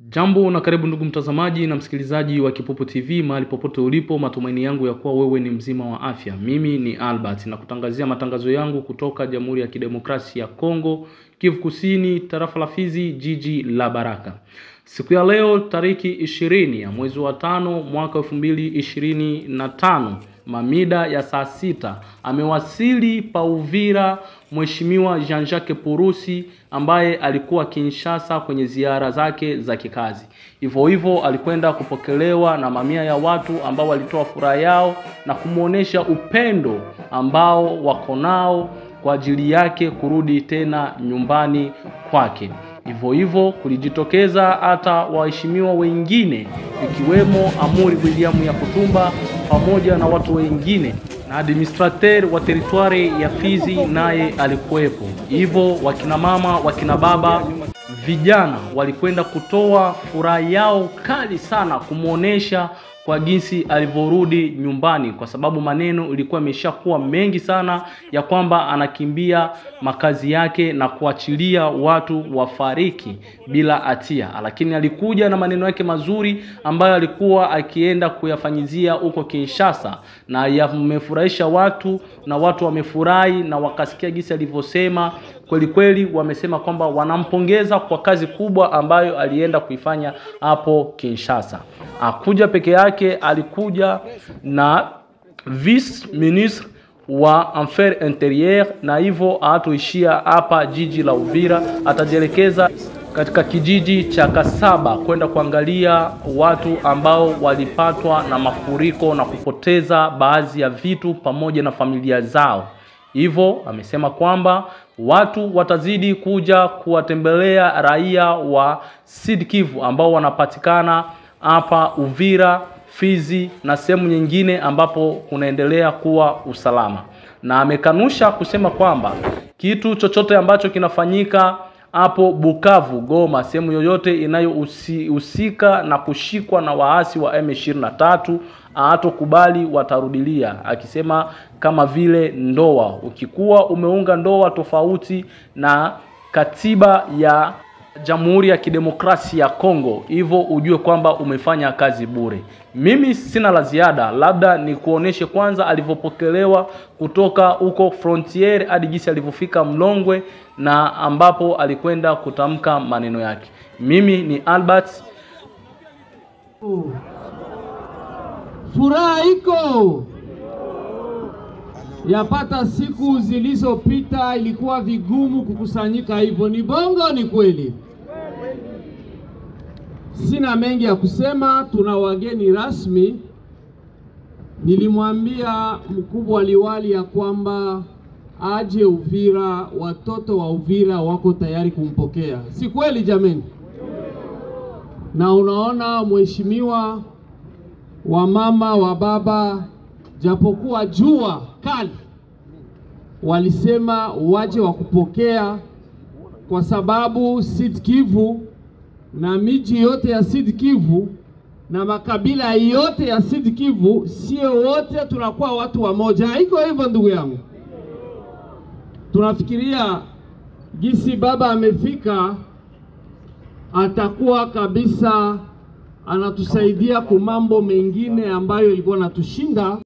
Jambo na karibu ndugu mtazamaji na msikilizaji wa Kipopo TV mahali popote ulipo, matumaini yangu ya kuwa wewe ni mzima wa afya. Mimi ni Albert na kutangazia matangazo yangu kutoka Jamhuri ya Kidemokrasia ya Kongo, Kivu Kusini, tarafa la Fizi, jiji la Baraka. Siku ya leo tariki 20 ya mwezi wa 5 mwaka 2025 mamida ya saa 6 amewasili pa Uvira Mheshimiwa Jean-Jacques Purusi ambaye alikuwa Kinshasa kwenye ziara zake za kikazi. Hivyo hivyo alikwenda kupokelewa na mamia ya watu ambao walitoa furaha yao na kumuonesha upendo ambao wako nao kwa ajili yake kurudi tena nyumbani kwake. Hivyo hivyo kulijitokeza hata waheshimiwa wengine ikiwemo Amuri William ya Kutumba pamoja na watu wengine, na administrateur wa teritwari ya Fizi naye alikuwepo. Hivyo wakina mama, wakina baba, vijana walikwenda kutoa furaha yao kali sana kumuonesha kwa jinsi alivyorudi nyumbani, kwa sababu maneno ilikuwa imeshakuwa mengi sana ya kwamba anakimbia makazi yake na kuachilia watu wafariki bila hatia. Lakini alikuja na maneno yake mazuri ambayo alikuwa akienda kuyafanyizia huko Kinshasa, na yamefurahisha watu na watu wamefurahi na wakasikia jinsi alivyosema. Kweli kweli wamesema kwamba wanampongeza kwa kazi kubwa ambayo alienda kuifanya hapo Kinshasa. Hakuja peke yake, alikuja na vice ministre wa affaires intérieures, na hivyo hatoishia hapa jiji la Uvira, atajielekeza katika kijiji cha Kasaba kwenda kuangalia watu ambao walipatwa na mafuriko na kupoteza baadhi ya vitu pamoja na familia zao. Hivyo amesema kwamba watu watazidi kuja kuwatembelea raia wa Sud Kivu ambao wanapatikana hapa Uvira, Fizi na sehemu nyingine ambapo kunaendelea kuwa usalama. Na amekanusha kusema kwamba kitu chochote ambacho kinafanyika hapo Bukavu, Goma, sehemu yoyote inayohusika na kushikwa na waasi wa M23 hatokubali, watarudilia. Akisema kama vile ndoa, ukikuwa umeunga ndoa tofauti na katiba ya Jamhuri ya Kidemokrasia ya Kongo, hivyo ujue kwamba umefanya kazi bure. Mimi sina la ziada, labda ni kuoneshe kwanza alivyopokelewa kutoka huko frontier hadi jinsi alivyofika Mlongwe na ambapo alikwenda kutamka maneno yake. Mimi ni Albert. Furaha iko. Yapata siku zilizopita ilikuwa vigumu kukusanyika hivyo. Ni bongo, ni kweli? Sina mengi ya kusema, tuna wageni rasmi. Nilimwambia mkubwa liwali ya kwamba aje Uvira, watoto wa Uvira wako tayari kumpokea. Si kweli jameni? Na unaona mheshimiwa, wa mama wa baba, japokuwa jua kali, walisema waje wakupokea, kwa sababu Sud Kivu na miji yote ya Sud Kivu na makabila yote ya Sud Kivu, sio wote tunakuwa watu wa moja. Haiko hivyo ndugu yangu? Tunafikiria gisi baba amefika, atakuwa kabisa anatusaidia kwa mambo mengine ambayo ilikuwa natushinda.